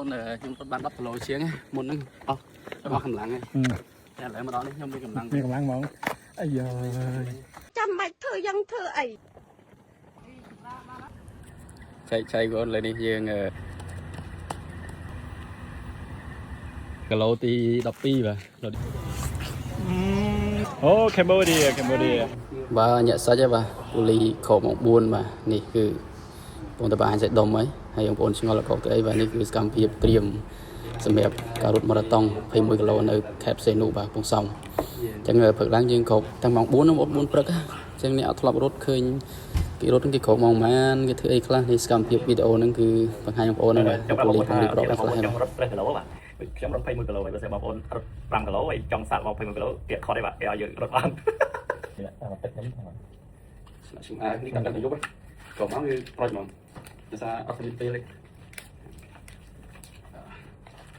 នខ្ញុំរត់បាន10គីឡូជាងមុនហ្នឹងអស់អស់កម្លាំងហើយតែឥឡូវមកដល់នេះខ្ញុំមានកម្លាំង មានកម្លាំងហ្មងអាយ៉ា ចាំបាច់ធ្វើយ៉ាងធ្វើអី ចែកចែកបងឥឡូវនេះយើងគីឡូទី12បាទ អូ Cambodia Cambodia បាទញាក់សាច់ហើយបាទពូលីខោម៉ោង4បាទនេះគឺបងតបានសាច់ដុំហើយហើយបងប្អូនឆ្ងល់កកទៅអីបាទនេះគឺសកម្មភាពត្រៀមសម្រាប់ការរត់ម៉ារ៉ាតុង21គីឡូនៅខេត្តផ្សេងនោះបាទកំពង់សោមអញ្ចឹងព្រឹកឡើងយើងក្រោកតាំងម៉ោង4ដល់4ព្រឹកអញ្ចឹងអ្នកអត់ធ្លាប់រត់ឃើញគេរត់គេក្រោកម៉ោងប៉ុន្មានគេធ្វើអីខ្លះនេះសកម្មភាពវីដេអូហ្នឹងគឺបង្ហាញបងប្អូនហ្នឹងបាទ ចាំ ពូលី បងប្អូន ពងរៀបរាប់ ថា ខ្លះហើយ ខ្ញុំរត់3គីឡូបាទខ្ញុំរត់21គីឡូហើយបើសិនបងប្អូនរត់5គីឡូហើយចង់សាកបង21គីឡូគេខត់ទេបាទគេឲ្យយើងរត់បានទឹកខ្ញុំ ស្នាក់ជុំអានេះដល់ដល់យប់ក្រោកមកគឺប្រូចហ្មងដោយសារអត់មានពេលទេ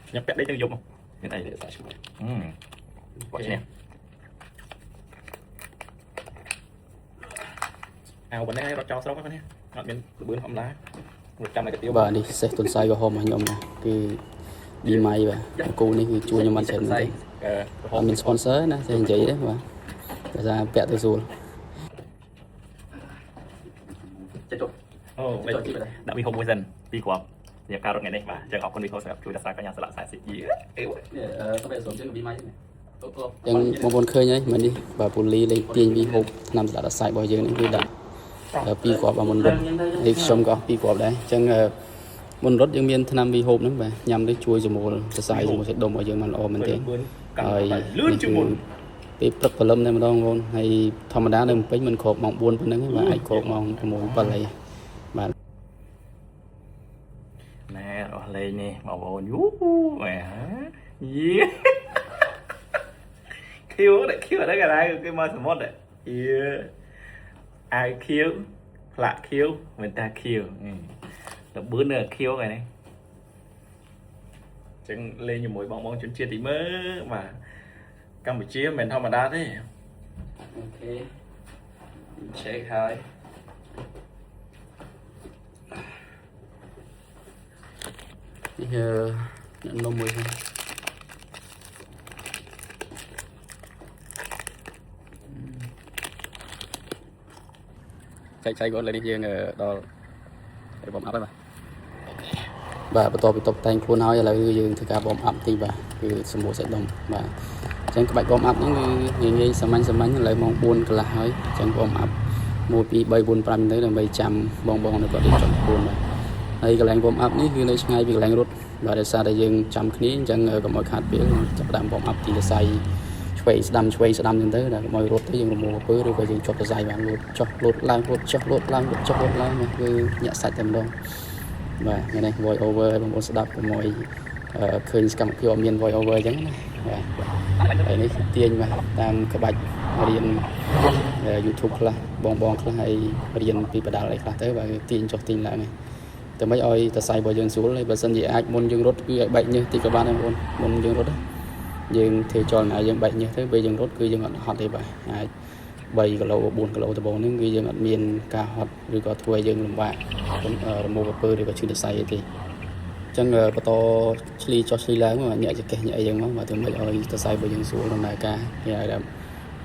ខ្ញុំពាក់ដេកទៅយប់មានអី នេះសាច់ឈ្មោះ គាត់ឈ្នះអៅប៉ុណ្ណេះឲ្យរត់ចោលស្រុកហ្នឹងអត់មានលបឿនធម្មតារត់ចាំតែកាទៀវ បាទនេះសេះទុនសាយក្រហមរបស់ខ្ញុំណាគឺឌីម៉ៃបាទគូនេះគឺជួយខ្ញុំបានច្រើនមែនទេអត់មាន sponsor ណាតែនិយាយទេបាទដោយសារពាក់ទៅស្រួលចេះចុះ អូដាក់វីហូបមួយសិនពីរគ្រាប់សម្រាប់ការរត់ថ្ងៃនេះបាទអញ្ចឹងអរគុណវីហូសម្រាប់ជួយដល់សាកញ្ញាស្លាក40យីអេ នេះទៅពេលសុំជើងវីម៉ៃនេះចឹងបងប្អូនឃើញហើយមែននេះបាទពូលីលេងទាញវីហូបថ្នាំស្លាកដសៃរបស់យើងនេះគឺដាក់ពីរគ្រាប់មុនរត់នេះខ្ញុំក៏អស់ពីរគ្រាប់ដែរអញ្ចឹងមុនរត់យើងមានថ្នាំវីហូបហ្នឹងបាទញ៉ាំទៅជួយសម្រួលសរសៃសម្រួលសាច់ដុំរបស់យើងបានល្អមែនទេ ហើយលឿនជាងមុន ពេលព្រឹកព្រលឹមតែម្ដងបងហើយធម្មតានៅភ្នំពេញមិនគ្របម៉ោង4ប៉ុណ្ណឹងទេបាទអាចគ្របម៉ោង6 7អីបាទ ណែរបស់លេងនេះបងប្អូនយូម៉ែយីខៀវដាក់ខៀវអត់ដឹងកន្លែងគេមកសមុទ្រយីអាវខៀវផ្លាកខៀវមិនតាខៀវលបឿននៅខៀវថ្ងៃនេះចឹងលេងជាមួយបងបងជនជាតិទីមើលបាទកម្ពុជាមិនមែនធម្មតាទេ OK check ហើយនេះអ្នកនំមួយហ្នឹងចែកចែកគាត់លើនេះយើងដល់ warm up ហើយបាទបាទបន្ទាប់ពីតុបតែងខ្លួនហើយឥឡូវយើងធ្វើការ warm up តិចបាទគឺសម្រួលសាច់ដុំបាទអញ្ចឹងក្បាច់ warm up ហ្នឹងគឺងាយងាយសាមញ្ញសាមញ្ញឥឡូវម៉ោង4កន្លះហើយអញ្ចឹង warm up 1 2 3 4 5ទៅដើម្បីចាំបងបងនៅគាត់រៀបចំខ្លួនបាទហើយកន្លែង warm up នេះគឺនៅឆ្ងាយពីកន្លែងរត់បាទដោយសារតែយើងចាំគ្នាអញ្ចឹងកុំឲ្យខាតពេលចាប់ផ្ដើម warm up ទីសរសៃឆ្វេងស្ដាំឆ្វេងស្ដាំអញ្ចឹងទៅដល់កុំឲ្យរត់ទៅយើងរមួលពើឬក៏យើងជាប់សរសៃបានលោតចុះលោតឡើងលោតចុះលោតឡើងលោតចុះលោតឡើងគឺញាក់សាច់តែម្ដងបាទថ្ងៃនេះ voice over ឲ្យបងប្អូនស្ដាប់កុំឲ្យឃើញសកម្មភាពអត់មាន voice over អញ្ចឹងណាបាទហើយនេះទាញបាទតាមក្បាច់រៀន YouTube ខ្លះបងបងខ្លះហើយរៀនពីបដាល់អីខ្លះទៅបាទទាញចុះទាញឡើងនេះតែមិនឲ្យតសៃរបស់យើងស្រួលហើយបើសិនជាអាចមុនយើងរត់គឺឲ្យបែកញើសតិចក៏បានដែរបងប្អូនមុនយើងរត់យើងធ្វើចលនាយើងបែកញើសទៅពេលយើងរត់គឺយើងអត់ហត់ទេបាទអាច3គីឡូ4គីឡូដំបូងហ្នឹងគឺយើងអត់មានការហត់ឬក៏ធ្វើឲ្យយើងលំបាករមួលពើឬក៏ឈឺសរសៃអីទេអញ្ចឹងបន្តឆ្លីចុះឆ្លីឡើងមកញាក់ចកេះញាក់អីយ៉ាងមកបាទធ្វើម៉េចឲ្យសរសៃរបស់យើងស្រួលដំណើរការគេហៅថា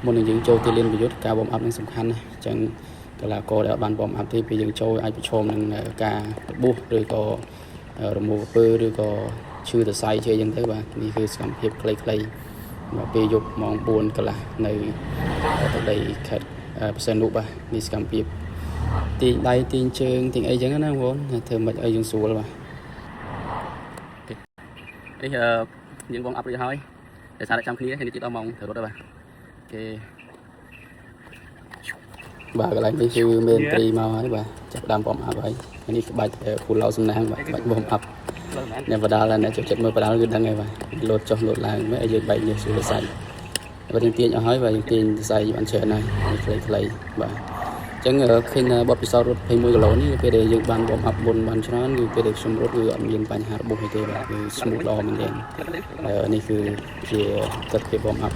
មុននឹងយើងចូលទីលានប្រយុទ្ធការ warm up នឹងសំខាន់ណាស់អញ្ចឹងកីឡាករដែលអត់បាន warm up ទេពេលយើងចូលអាចប្រឈមនឹងការរបួសឬក៏រមួលពើឬក៏ឈឺសរសៃជាអញ្ចឹងទៅបាទនេះគឺសកម្មភាពខ្លីៗមកពេលយប់ម៉ោង4កន្លះនៅទឹកដីខេត្តព្រះសីហនុបាទនេះសកម្មភាពទាញដៃទាញជើងទាញអីចឹងណាបងប្អូនធ្វើម៉េចឲ្យយើងស្រួលបាទនេះយើង warm up រួចហើយតែសារតែចាំគ្នានេះទៀតដល់ម៉ោងត្រូវរត់ហើយបាទគេបាទកន្លែងនេះគឺមានត្រីមកហើយបាទចាប់ដើម warm up ហើយនេះក្បាច់គូឡៅសំណាងបាទក្បាច់ warm up អ្នកបដាល់អ្នកចូលចិត្តមើលបដាល់គឺដឹងហើយបាទលោតចុះលោតឡើងមិនឲ្យយើងបែកញើសស្រួលសាច់បើយើងទាញអស់ហើយបាទយើងទាញសរសៃបានច្រើនហើយខ្លីៗបាទអញ្ចឹងឃើញបទពិសោធន៍រត់21គីឡូនេះពេលដែលយើងបាន warm up មុនបានច្រើនគឺពេលដែលខ្ញុំរត់គឺអត់មានបញ្ហារបួសអីទេបាទគឺ smooth ល្អមែនទែននេះគឺជាទស្សនវិជ្ជា warm up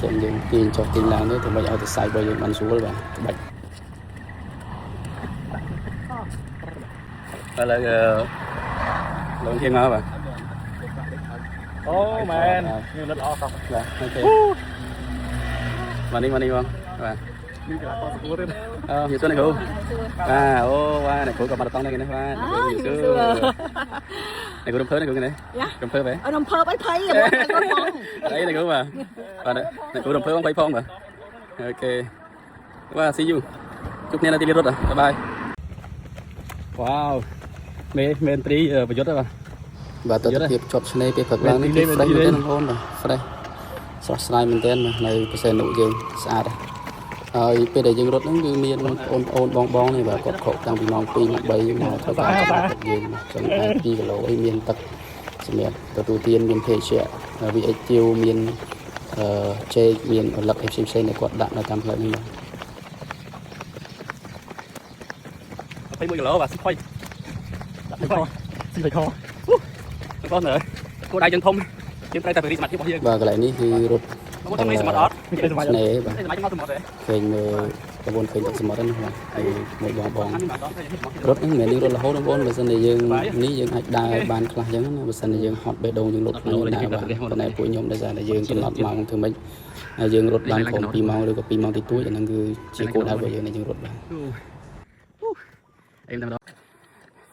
ចឹងយើងទាញចុះទាញឡើងទៅធ្វើម៉េចឲ្យសរសៃរបស់យើងបានស្រួលបាទក្បាច់ឥឡូវ លោកធៀងមកបាទ អូមែនមានលិតល្អសោះ បាទ OK បាទនេះមកនេះបងបាទ នេះកីឡាករសួរទៀត អឺជំរាបសួរអ្នកគ្រូបាទអូបាទអ្នកគ្រូក៏មកតង់ដែរគេនេះបាទអ្នកគ្រូជំរាបសួរអ្នកគ្រូរំភើអ្នកគ្រូគេនេះរំភើបែ អរំភើបអីភ័យហ្មងគាត់ផង អីអ្នកគ្រូបាទបាទអ្នកគ្រូរំភើបងភ័យផងបាទ OK បាទ see you ជួបគ្នានៅទីលានរត់ bye bye វ៉ាវមេមេត្រីប្រយុទ្ធបាទ បាទទស្សនភាពជាប់ឆ្នេរពេលព្រឹកឡើងនេះគឺ fresh មែនទែនបងប្អូនបាទ fresh ស្រស់ស្រាយមែនទែនបាទនៅប្រសេនុយើងស្អាតហើយពេលដែលយើងរត់ហ្នឹងគឺមានបងប្អូនបងបងនេះបាទគាត់ខកតាំងពីម៉ោង2ម៉ោង3មកធ្វើការសម្រាប់ទឹកយើងចឹងតែ2គីឡូអីមានទឹកសម្រាប់ទទួលទានមានភេសជ្ជៈ VH ជាវមានអឺចេកមានឪឡឹកអីផ្សេងផ្សេងៗដែលគាត់ដាក់នៅតាមផ្លូវនេះបាទ 21គីឡូបាទស៊ីផុយ ស៊ីខស៊ីខ បងប្អូនអើយគោលដៅយើងធំយើងត្រូវតែបរិសមត្ថភាពរបស់យើង បាទកន្លែងនេះគឺរត់ បងប្អូនចង់លេងសមុទ្រអត់ មានសម័យ ឆ្នេរបាទ លេងសម័យមកសមុទ្រទេ ឃើញមើលបងប្អូនឃើញទឹកសមុទ្រហ្នឹងបាទគឺមួយបងបង អានេះមកដល់ឃើញ រត់ហ្នឹងមិនមែនយើងរត់រហូតបងប្អូនបើសិនជាយើងនេះយើងអាចដើរបានខ្លះអញ្ចឹងណាបើសិនជាយើងហត់បេះដូងយើងលុតខ្លាំងយើងដើរបានប៉ុន្តែពួកខ្ញុំដោយសារតែយើងកំណត់ម៉ោងធ្វើម៉េចហើយយើងរត់បានក្រោម2ម៉ោងឬក៏2ម៉ោងតិចតួចអាហ្នឹងគឺជាគោលដៅរបស់យើងដែលយើងរត់បាន អីតែម្ដង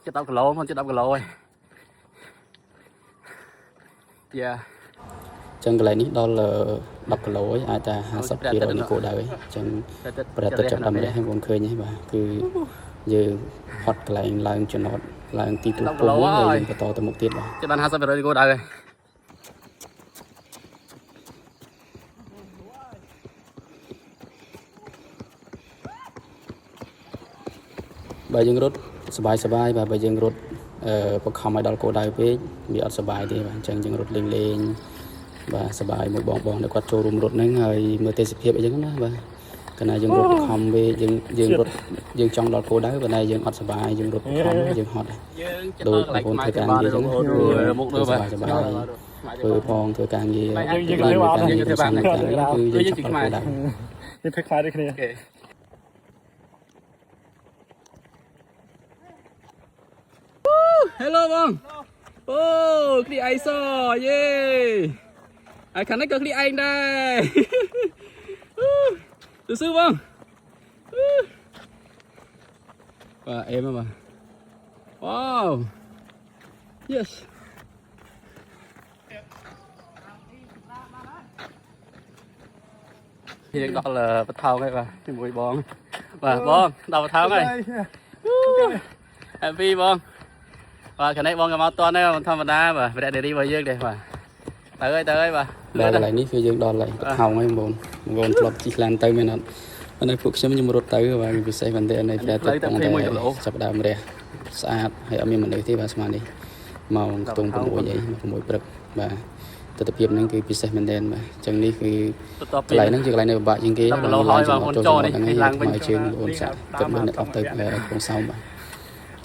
ចិត្ត10គីឡូបងចិត្ត10គីឡូហើយយ៉ា អញ្ចឹងកន្លែងនេះដល់10គីឡូហើយអាចតែ50%នៃគោលដៅហើយអញ្ចឹងព្រះអាទិត្យចាប់ដើមរះហើយបងឃើញហើយបាទគឺយើងហត់កន្លែងឡើងចំណតឡើងទីទួលខ្ពស់មួយហើយយើងបន្តទៅមុខទៀតបាទ ចិត្តបាន50%នៃគោលដៅហើយ បើយើងរត់សบายសบายបាទបើយើងរត់អឺបខំឲ្យដល់គោលដៅពេកវាអត់សบายទេបាទអញ្ចឹងយើងរត់លេងលេងបាទសบายមួយបងបងដែលគាត់ចូលរួមរត់ហ្នឹងហើយមើលទេសភាពអីចឹងណាបាទកាលណាយើងរត់បខំពេកយើងយើងរត់យើងចង់ដល់គោលដៅប៉ុន្តែយើងអត់សบายយើងរត់បខំយើងហត់ យើងចិត្ត ដូច ដល់ក បង ន្លែងខ្មែរ ប្អូនធ្វើការងារចឹង បានមុខ ធ្វើ នោះបាទ សบายសบายធ្វើផងធ្វើការងារ យើងធ្វើបាន ការងារការងារគឺយើងចាប់ដល់គោលដៅ យើងធ្វើខ្លាយដូចគ្នា OK Hello បងអូគ្លីឯងសយេហើយខាងនេះក៏គ្លីឯងដែរស៊ូស៊ូបងបាទអេមបាទវ៉ាវ Yes យើងដល់បថោងហើយបាទជាមួយបងបាទបងដល់បថោងហើយ Happy បងបាទខាងនេះបងក៏មកតន់ដែរមិនធម្មតាបាទវរៈនារីរបស់យើងដែរបាទទៅហើយទៅហើយបាទ ដល់កន្លែងនេះគឺយើងដល់កន្លែងបថោងហើយបងប្អូនបងប្អូនធ្លាប់ជិះឡានទៅមែនអត់ប៉ុន្តែពួកខ្ញុំខ្ញុំរត់ទៅបាទគឺពិសេសមែនទែននៅព្រះអាទិត្យកំពុងតែចាប់ផ្ដើមរះស្អាតហើយអត់មានមនុស្សទេបាទស្មាននេះម៉ោងខ្ទង់6អី6ព្រឹកបាទទស្សនភាពហ្នឹងគឺពិសេសមែនទែនបាទអញ្ចឹងនេះគឺ បន្ទាប់ពី កន្លែងហ្នឹងជាកន្លែងនៅពិបាកជាងគេ 10គីឡូហើយបងប្អូនចូលនេះ ហ្នឹង ឡើងវិញ ឲ្យជើងបងប្អូនសាក់គិតមើលអ្នកអត់ទៅក្នុងសោមបាទ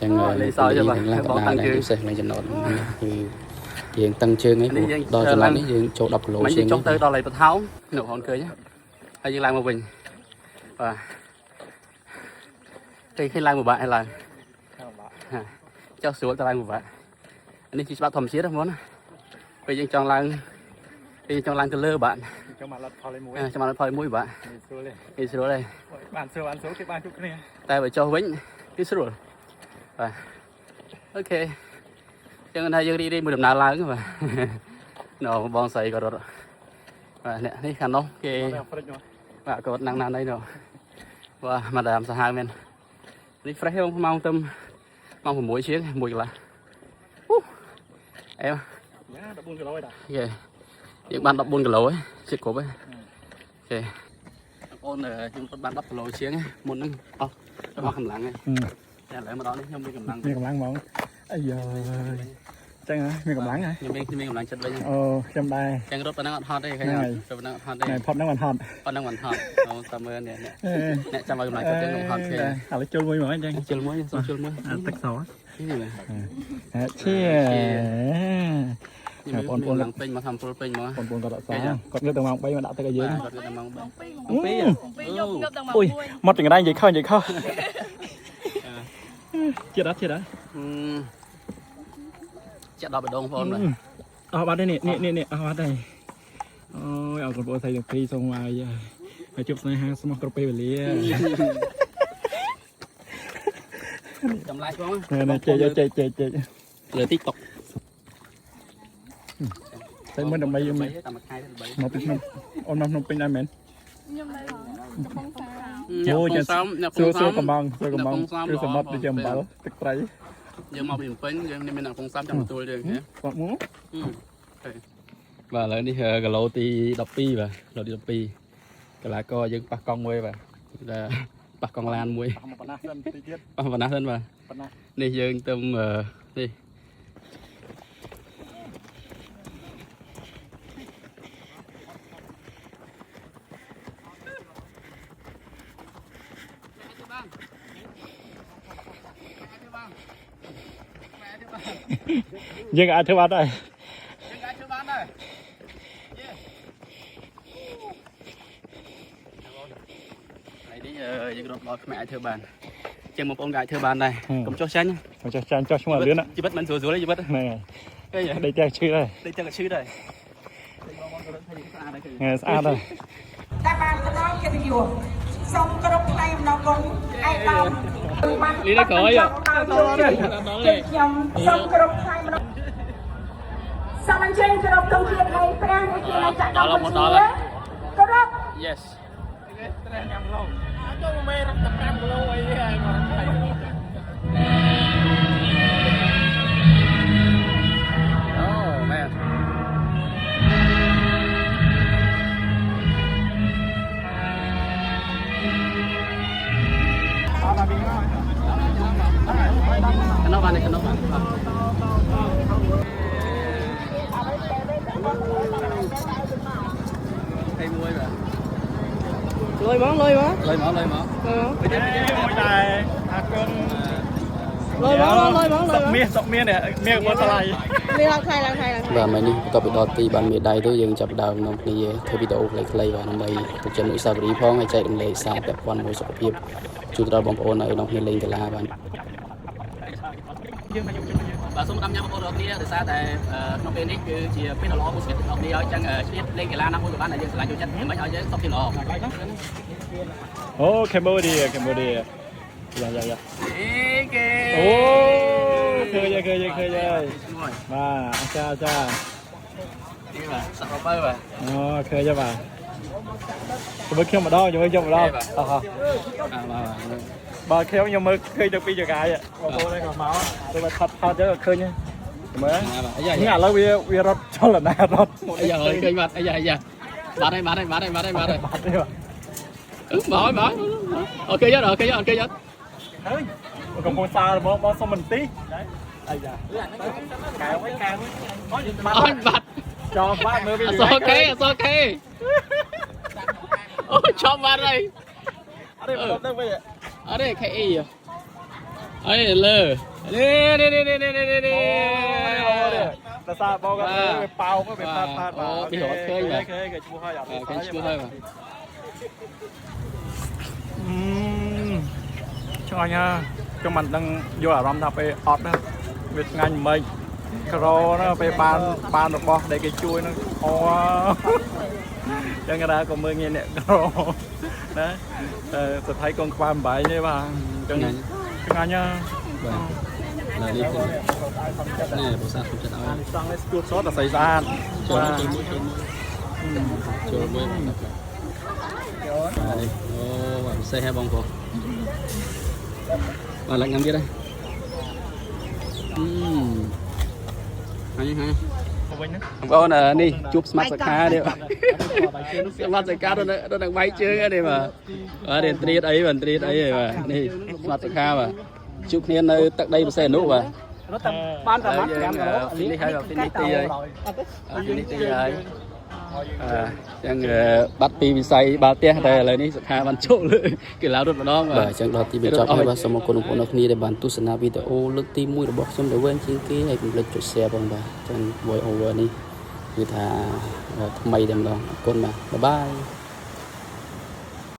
ទាំង លេសោយបាទ ទាំងឡា បងតាំងជើង ពិសេសកន្លែងចំណតហ្នឹងគឺយើងតឹងជើងហ្នឹង នេះយើង ដល់ចំណតនេះយើងចូល10គីឡូ មិញ ជាង យើងចុះទៅដល់ឯបថោងនោះបងឃើញហើយយើងឡើងមកវិញបាទគេឃើញឡើងពិបាកហើយឡើងចុះស្រួលទៅឡើងពិបាកនេះជាច្បាប់ធម្មជាតិហ្នឹងបងណាពេលយើងចង់ឡើងពេលយើងចង់ឡើងទៅលើបាទ ចាំមកលត់ផលមួយ ចាំមកផលមួយបាទ ស្រួលទេ គេស្រួលហើយ បានស្រួលបានស្រួលគេបានជួបគ្នា តែបើចុះវិញគឺស្រួលបាទ OK ចឹងថាយើងរីករាយមួយដំណើរឡើងបាទណ៎បងស្រីក៏រត់បាទអ្នកនេះខាងនោះគេ ទៅអាហ្វ្រិកមក បាទគាត់ណាំងណានអីនោះបាទម៉ាដាមសាហាវមែននេះ fresh ហ្នឹងម៉ោងទៅម៉ោង6ជាង1កន្លះអូអែម យ៉ា14គីឡូឯតា OK យើងបាន14គីឡូហើយជិតគ្រប់ហើយ OK បងប្អូនខ្ញុំរត់បាន10គីឡូជាងមុនហ្នឹងអស់អស់កម្លាំងហើយតែឥឡូវមកដល់នេះខ្ញុំមានកម្លាំង មានកម្លាំងហ្មងអាយ៉ាចឹងហ៎មានកម្លាំងហ៎ ខ្ញុំមានកម្លាំងចិត្តវិញ អូខ្ញុំដែរ ចឹងរត់ប៉ុណ្ណឹងអត់ហត់ទេឃើញអត់រត់ប៉ុណ្ណឹងអត់ហត់ទេ ថ្ងៃផុតហ្នឹងបានហត់ ប៉ុណ្ណឹងមិនហត់អូតាមមើលនេះអ្នកអ្នកចាំឲ្យកម្លាំងចិត្តចឹងខ្ញុំហត់ឃើញ ឥឡូវជុលមួយហ្មងអញ្ចឹង ជិលមួយសុំជិលមួយ ទឹកស នេះបាទ ឈៀ នេះបងប្អូនឡើងពេញមកធ្វើពលពេញមក បងប្អូនគាត់អត់សាគាត់ងើបទៅម៉ោង3មកដាក់ទឹកឲ្យយើង គាត់ទៅម៉ោង3 2 2យកងើបដល់ម៉ោង អុយមកចង្រៃនិយាយខុសនិយាយខុសជាតិអត់ជាតិអត់ ចាក់ដល់បេះដូងបងបាទ អស់បាត់ទេនេះនេះនេះអស់បាត់ហើយអូយអរគុណបងស្រីទាំងពីរសូមឲ្យឲ្យជួបស្នេហាស្មោះគ្រប់ពេលវេលា ចម្លែកបង ណែចេកចេកចេកចេក លើ TikTok តែមិនដើម្បីយើង តាមមួយខែទៅបី មកពីភ្នំអូនមកភ្នំពេញដែរមែន ខ្ញុំនៅកំពង់សោម អ្នកពងសោមអ្នកព សួ ងសោម រសួរកំងសួរកំងគឺសម្បត្តិដូចជាអំបិលទឹកត្រី យើងមកពីភ្នំពេញយើងនេះមានអ្នកពងសោមចាំទទួលយើងហ៎ បាក់មក បាទឥឡូវនេះគីឡូទី12បាទគីឡូទី12កីឡាករយើងប៉ះកង់មួយបាទគឺថាប៉ះកង់ឡានមួយ មកប៉ុណ្ណាសិនតិចទៀត ប៉ះប៉ុណ្ណាសិនបាទ ប៉ុណ្ណា នេះយើងទៅនេះ យើងអាចធ្វើបានដែរ យើងអាចធ្វើបានដែរថ្ងៃនេះយើងរត់ដល់ខ្មែរអាចធ្វើបានជាងបងប្អូនក៏អាចធ្វើបានដែរកុំចោះចាញ់ មកចោះចាញ់ចោះឈ្មោះលឿន ជីវិតមិនស្រួលស្រួលទេជីវិត ហ្នឹងហើយ ឃើញ ដេកតែឈឺដែរ ដេកចឹងក៏ឈឺដែរបងប្អូនក៏រត់ថាស្អាតដែរឃើញ ស្អាតដែរ តែបានផ្ដល់កិត្តិយសសូមគ្រប់ថ្លែងអំណរគុណឯកឧត្តមបាន លីដល់ក្រោយ ខ្ញុំសូមគ្រប់ថ្លែងអំណរសូមអញ្ជើញគ្រប់ទងជាតិនៃព្រះរាជាណាចក្រកម្ពុជាគ្រប់ Yes អូមែនកណោបានកណោបានហើយមួយបាទ លុយមកលុយមក លុយមកលុយមក មួយដែរអរគុណ លុយមកលុយមកលុ សុក យមក មាសសុកមាសនេះមាសមកថ្លៃ នេះឡើងថ្លៃឡើងថ្លៃឡើងថ្លៃ បាទថ្ងៃនេះបន្ទាប់ពីដល់ទីបានមេដៃទៅយើងចាប់ផ្ដើមនាំគ្នាធ្វើវីដេអូខ្លីៗបាទដើម្បីទុកជាអនុស្សាវរីយ៍ផងហើយចែករំលែកសារពាក់ព័ន្ធមួយសុខភាពជូនទៅដល់បងប្អូនឲ្យនាំគ្នាលេងកីឡាបាទ បាទសូមតាមញ៉ាំបងប្អូនទាំងអស់គ្នាដោយសារតែក្នុងពេលនេះគឺជាពេលដ៏ល្អមួយសម្រាប់ទាំងអស់គ្នាហើយចឹងឆ្លៀតលេងកីឡាណាមួយក៏បានដែលយើងស្រឡាញ់ចូលចិត្តមិនឲ្យយើងសុខភាពល្អ អូ Cambodia Cambodia យ៉ាយ៉ាយ៉ា អេគេ អូឃើញហើយឃើញហើយឃើញហើយបាទអាចារ្យអាចារ្យ នេះបាទសក់បើបាទ អូឃើញហើយបាទជាមួយខ្ញុំម្ដងជាមួយខ្ញុំម្ដងអោះ អ่าបាទ បើខ្ញុំខ្ញុំមើលឃើញទៅពីចកាយបងប្អូនឯងក៏មកទៅមកថត់ថត់ទៅឃើញមើល បាទអាយ៉ា នេះឥឡូវវាវារត់ចលនារត់ អាយ៉ាឃើញបាទអាយ៉ាអាយ៉ាបាទហើយបាទហើយបាទហើយបាទហើយបាទហើយ បាត់ទេបាទ មកហើយមកអូខេយកអូខេយកអូខេយក ហើយកំពុងសាររបស់បងសុំបន្តិចអាយ៉ាកែវកែវបាត់ អត់បាត់ ចោលបាត់មើលវា អសខេអសខេអូឆប់បាត់ហើយ អត់ទេបាត់ទៅវិញ អត់ទេខេអីអីលើនេះនេះនេះនេះនេះនេះ ភាសាបងគាត់វាប៉ោងវាផាត់ផាត់បាទឃើញឃើញឈ្មោះហើយអត់ ឃើញឈ្មោះហើយបាទ ឆ្ងាញ់ហ่าខ្ញុំមិនដឹងយកអារម្មណ៍ថាពេលអត់ណាវាឆ្ងាញ់មិនក្រណាពេលបានបានរបស់ដែលគេជួយហ្នឹងអូចឹងគេថាក៏មើលងាយអ្នកក្រណាតែសុថៃកងខ្វះអំបែងទេបាទចឹងឆ្ងាញ់ហ่า បាទនេះនេះភាសាខ្ញុំចិត្តឲ្យ សង់នេះស្ទួតសតតែស្អីស្អាត ចូលចូលមួយចូលមួយចូលមួយបាទនេះអូបាទពិសេសហ៎បងប្អូនបាទឡើងញ៉ាំទៀតហើយអឺហើយហើយ វិញណា បងប្អូននេះជួបស្មាត់សខានេះស្មាត់សខាដល់ដល់បែកជើងនេះបាទបាទរៀនត្រៀតអីបាទត្រៀតអីបាទនេះស្មាត់សខាបាទជួបគ្នានៅទឹកដីពិសេសនោះបាទ រត់តែ បានតែ5គីឡូនេះហើយនេះទីហើយនេះទីហើយអឺចឹងបាត់ពីវិស័យបាល់ទះតែឥឡូវនេះសុខាបានចូលលើកីឡារត់ម្ដង បាទអញ្ចឹងដល់ទីបញ្ចប់ហើយបាទសូមអរគុណបងប្អូនអរគ្នាដែលបានទស្សនាវីដេអូលើកទី1របស់ខ្ញុំដែលវែងជាងគេហើយកុំភ្លេចចុច share ផងបាទអញ្ចឹង voice over នេះគឺថាថ្មីតែម្ដងអរគុណបាទបាយបាយ។